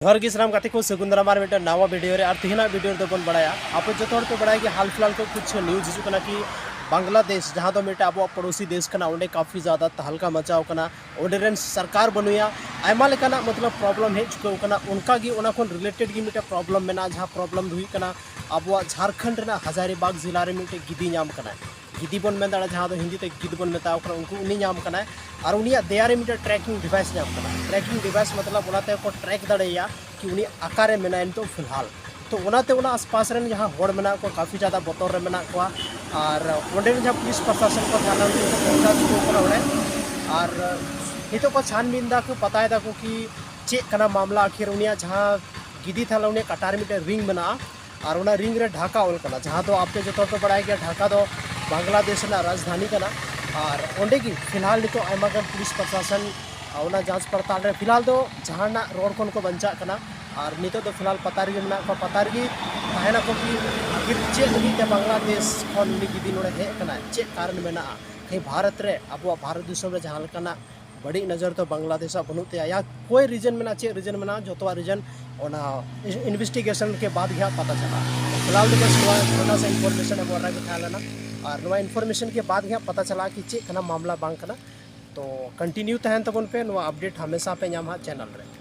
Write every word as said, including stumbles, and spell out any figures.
ᱡᱚᱦᱟᱨ ᱜᱮ ᱥᱟᱱᱟᱢ ᱜᱟᱛᱮ ᱠᱚ, ᱥᱟᱹᱜᱩᱱ ᱫᱟᱨᱟᱢ ᱟᱨ ᱢᱤᱫᱴᱮᱱ ᱱᱟᱣᱟ ᱵᱷᱤᱰᱤᱭᱳ ᱨᱮ᱾ ᱟᱨ ᱛᱮᱦᱮᱧᱟᱜ ᱵᱷᱤᱰᱤᱭᱳ ᱨᱮᱫᱚ ᱵᱚᱱ ᱵᱟᱲᱟᱭᱟ, ᱟᱯᱮ ᱡᱚᱛᱚ ᱦᱚᱲ ᱯᱮ ᱵᱟᱲᱟᱭ ᱜᱮᱭᱟ, ᱦᱟᱞ ᱯᱷᱤᱞᱦᱟᱞ ᱠᱷᱚᱱ ᱠᱩᱪᱷ ᱱᱤᱭᱩᱡᱽ ᱦᱤᱡᱩᱜ ᱠᱟᱱᱟ ᱠᱤ ᱵᱟᱝᱞᱟᱫᱮᱥ, ᱡᱟᱦᱟᱸ ᱫᱚ ᱢᱤᱫᱴᱮᱱ ᱟᱵᱚᱣᱟᱜ ᱯᱚᱲᱚᱥᱤ ᱫᱮᱥ ᱠᱟᱱᱟ, ᱚᱸᱰᱮ ᱠᱟᱯᱷᱤ ᱡᱟᱫᱟ ᱛᱟᱦᱞᱠᱟ ᱢᱟᱪᱟᱣ ᱠᱟᱱᱟ, ᱚᱸᱰᱮ ᱨᱮᱱ ᱥᱚᱨᱠᱟᱨ ᱵᱟᱹᱱᱩᱭᱟ, ᱟᱭᱢᱟ ᱞᱮᱠᱟᱱᱟᱜ ᱢᱚᱛᱞᱚᱵ ᱯᱨᱚᱵᱞᱮᱢ ᱦᱮᱡ ᱪᱩᱠᱟᱹᱣ ᱠᱟᱱᱟ᱾ ᱚᱱᱠᱟ ᱜᱮ ᱚᱱᱟ ᱠᱷᱚᱱ ᱨᱤᱞᱮᱴᱮᱰ ᱜᱮ ᱢᱤᱫᱴᱮᱱ ᱯᱨᱚᱵᱞᱮᱢ ᱢᱮᱱᱟᱜᱼᱟ, ᱡᱟᱦᱟᱸ ᱯᱨᱚᱵᱞᱮᱢ ᱫᱚ ᱦᱩᱭᱩᱜ ᱠᱟᱱᱟ ᱟᱵᱚᱣᱟᱜ ᱡᱷᱟᱲᱠᱷᱚᱸᱰ ᱨᱮᱱᱟᱜ ᱦᱟᱡᱟᱨᱤᱵᱟᱜᱽ ᱡᱮᱞᱟ ᱨᱮ ᱢᱤᱫᱴᱮᱱ ᱜᱤᱫᱤ ᱧᱟᱢ ᱠᱟᱱᱟᱭ᱾ ᱜᱤᱫᱤ ᱵᱚᱱ ᱢᱮᱱ ᱫᱟᱲᱮᱭᱟᱜᱼᱟ, ᱡᱟᱦᱟᱸ ᱫᱚ ᱦᱤᱱᱫᱤ ᱛᱮ ᱜᱤᱫ ᱵᱚᱱ ᱢᱮᱛᱟᱣ ᱠᱟᱱᱟ, ᱩᱱᱠᱩ, ᱩᱱᱤ ᱧᱟᱢ ᱠᱟᱱᱟᱭ᱾ ᱟᱨ ᱩᱱᱤᱭᱟᱜ ᱫᱮᱭᱟ ᱨᱮ ᱢᱤᱫᱴᱮᱱ ᱴᱨᱮᱠᱤᱝ ᱰᱤᱵᱷᱟᱭᱤᱥ ᱧᱟᱢ ᱠᱟᱱᱟ᱾ ᱴᱨᱮᱠᱤᱝ ᱰᱤᱵᱷᱟᱭᱤᱥ ᱢᱚᱛᱞᱚᱵ ᱚᱱᱟ ᱛᱮᱠᱚ ᱴᱨᱮᱠ ᱫᱟᱲᱮᱭᱟᱭᱟ ᱠᱤ ᱩᱱᱤ ᱚᱠᱟᱨᱮ ᱢᱮᱱᱟᱭᱟ ᱱᱤᱛᱚᱜ ᱯᱷᱤᱞᱦᱟᱞ᱾ ᱛᱚ ᱚᱱᱟᱛᱮ ᱚᱱᱟ ᱟᱥᱯᱟᱥ ᱨᱮᱱ ᱡᱟᱦᱟᱸ ᱦᱚᱲ ᱢᱮᱱᱟᱜ ᱠᱚᱣᱟ, ᱠᱟᱯᱷᱤ ᱡᱟᱫᱟ ᱵᱚᱛᱚᱨ ᱨᱮ ᱢᱮᱱᱟᱜ ᱠᱚᱣᱟ᱾ ᱟᱨ ᱚᱸᱰᱮ ᱨᱮᱱ ᱡᱟᱦᱟᱸ ᱯᱩᱞᱤᱥ ᱯᱨᱚᱥᱟᱥᱚᱱ ᱠᱚ ᱛᱟᱦᱮᱱᱟ, ᱩᱱᱠᱩ ᱠᱚ ᱯᱚᱦᱪᱟ ᱪᱩᱠᱟᱹᱣ ᱠᱟᱱᱟ ᱚᱸᱰᱮ᱾ ᱟᱨ ᱱᱤᱛᱚᱜ ᱠᱚ ᱪᱷᱟᱱᱵᱤᱱ ᱫᱟᱠᱚ, ᱯᱟᱛᱟᱭ ᱫᱟᱠᱚ ᱠᱤ ᱪᱮᱫ ᱠᱟᱱᱟ ᱢᱟᱢᱞᱟ᱾ ᱟᱹᱠᱷᱤᱨ ᱩᱱᱤᱭᱟᱜ ᱡᱟᱦᱟᱸ ᱜᱤᱫᱤ ᱛᱟᱦᱮᱸ ᱞᱮᱱᱟ, ᱩᱱᱤᱭᱟᱜ ᱠᱟᱴᱟ ᱨᱮ ᱢᱤᱫᱴᱮᱱ ᱨᱤᱝ ᱢᱮᱱᱟᱜᱼᱟ, ᱟᱨ ᱚᱱᱟ ᱨᱤᱝ ᱨᱮ ᱰᱷᱟᱠᱟ ᱚᱞ ᱠᱟᱱᱟ, ᱡᱟᱦᱟᱸ ᱫᱚ ᱟᱯᱮ ᱡᱚᱛᱚ ᱦᱚᱲ ᱯᱮ ᱵᱟᱲᱟᱭ ᱜᱮᱭᱟ, ᱰᱷᱟᱠᱟ ᱫᱚ ᱵᱟᱝᱞᱟᱫᱮᱥ ᱨᱮᱱᱟᱜ ᱨᱟᱡᱽᱫᱷᱟᱱᱤ ᱠᱟᱱᱟ᱾ ᱟᱨ ᱚᱸᱰᱮ ᱜᱮ ᱯᱷᱤᱞᱦᱟᱞ ᱱᱤᱛᱚᱜ ᱟᱭᱢᱟ ᱜᱟᱱ ᱯᱩᱞᱤᱥ ᱯᱨᱚᱥᱟᱥᱚᱱ ᱚᱱᱟ ᱡᱟᱸᱪ ᱯᱟᱲᱛᱟᱞ ᱨᱮ ᱯᱷᱤᱞᱦᱟᱞ ᱫᱚ ᱡᱟᱦᱟᱱᱟᱜ ᱨᱚᱲ ᱠᱷᱚᱱ ᱠᱚ ᱵᱟᱧᱪᱟᱜ ᱠᱟᱱᱟ᱾ ᱟᱨ ᱱᱤᱛᱚᱜ ᱫᱚ ᱯᱷᱤᱞᱦᱟᱞ ᱯᱟᱛᱟ ᱨᱮᱜᱮ ᱢᱮᱱᱟᱜ ᱠᱚᱣᱟ, ᱯᱟᱛᱟ ᱨᱮᱜᱮ ᱛᱟᱦᱮᱱᱟᱠᱚ ᱠᱤ ᱟᱹᱠᱷᱤᱨ ᱪᱮᱫ ᱞᱟᱹᱜᱤᱫ ᱛᱮ ᱵᱟᱝᱞᱟᱫᱮᱥ ᱠᱷᱚᱱ ᱩᱱᱤ ᱜᱤᱫᱤ ᱱᱚᱰᱮ ᱦᱮᱡ ᱟᱠᱟᱱᱟᱭ, ᱪᱮᱫ ᱠᱟᱨᱚᱱ ᱢᱮᱱᱟᱜᱼᱟ᱾ ᱠᱷᱟᱹᱞᱤ ᱵᱷᱟᱨᱚᱛ ᱨᱮ, ᱟᱵᱚᱣᱟᱜ ᱵᱷᱟᱨᱚᱛ ᱫᱤᱥᱚᱢ ᱨᱮ ᱡᱟᱦᱟᱸ ᱞᱮᱠᱟᱱᱟᱜ ᱵᱟᱹᱲᱤᱡ ᱱᱚᱡᱚᱨ ᱫᱚ ᱵᱟᱝᱞᱟᱫᱮᱥᱟᱜ ᱵᱟᱹᱱᱩᱜ ᱛᱟᱭᱟ᱾ ᱭᱟ ᱠᱳᱭ ᱨᱤᱡᱚᱱ ᱢᱮᱱᱟᱜᱼᱟ, ᱪᱮᱫ ᱨᱤᱡᱚᱱ ᱢᱮᱱᱟᱜᱼᱟ, ᱡᱚᱛᱚᱣᱟᱜ ᱨᱤᱡᱚᱱ ᱚᱱᱟ ᱤᱱᱵᱷᱮᱥᱴᱤᱜᱮᱥᱚᱱ ᱠᱮ ᱵᱟᱫ ᱜᱮ ᱦᱟᱸᱜ ᱯᱟᱛᱟ ᱪᱟᱞᱟᱜᱼᱟ᱾ ᱯᱷᱤᱞᱦᱟᱞ ᱫᱚ ᱵᱟᱥ ᱱᱚᱣᱟ ᱪᱷᱳᱴᱟ ᱥᱟ ᱤᱱᱯᱷᱚᱨᱢᱮᱥᱚᱱ ᱮᱢ ᱚᱨᱰᱟᱨ ᱜᱮ ᱛᱟᱦᱮᱸ ᱞᱮᱱᱟ᱾ ᱟᱨ ᱱᱚᱣᱟ ᱤᱱᱯᱷᱚᱨᱢᱮᱥᱚᱱ ᱠᱮ ᱵᱟᱫ ᱜᱮ ᱦᱟᱸᱜ ᱯᱟᱛᱟ ᱪᱟᱞᱟᱜᱼᱟ ᱠᱤ ᱪᱮᱫ ᱠᱟᱱᱟ ᱢᱟᱢᱞᱟ ᱵᱟᱝ ᱠᱟᱱᱟ᱾ ᱛᱚ ᱠᱚᱱᱴᱤᱱᱤᱭᱩ ᱛᱟᱦᱮᱱ ᱛᱟᱵᱚᱱ ᱯᱮ, ᱱᱚᱣᱟ ᱟᱯᱰᱮᱴ ᱦᱟᱢᱮᱥᱟ ᱯᱮ ᱧᱟᱢᱟ ᱦᱟᱸᱜ ᱪᱮᱱᱮᱞ ᱨᱮ᱾